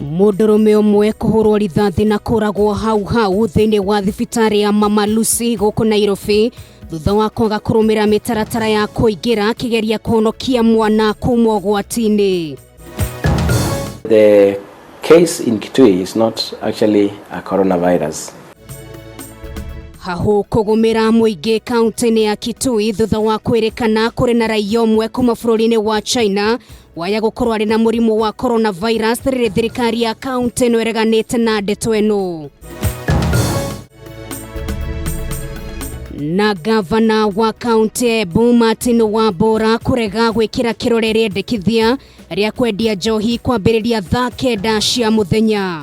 Mũndũrũme ũmwe kũhũrwo rithathi na kũragwo hau hau thĩinĩ wa thibitarĩ ya Mama Lucy gũkũ Nairobi thutha wa kwaga kũrũmĩrĩra mĩtaratara ya kũingĩra akĩgeria kũhonokia mwana kuma ũgwati-inĩ. The case in Kitui is not actually a coronavirus. Hahũ kũgũmĩra mũingĩ kaunti-inĩ ya Kitui thutha wa kwĩrĩkana kũrĩ na raia ũmwe kuma bũrũri-inĩ wa China waya gũkorwo arĩ na mũrimũ wa coronavirus rĩrĩ thirikari ya kaunti ĩno ĩreganĩte na ndeto ĩno. Na gavana wa kaunti ya Embu Martin Wambora kũrega gwĩkĩra kĩrore rĩendekithia rĩa kwendia njohi kwambĩrĩria thaa kenda cia mũthenya.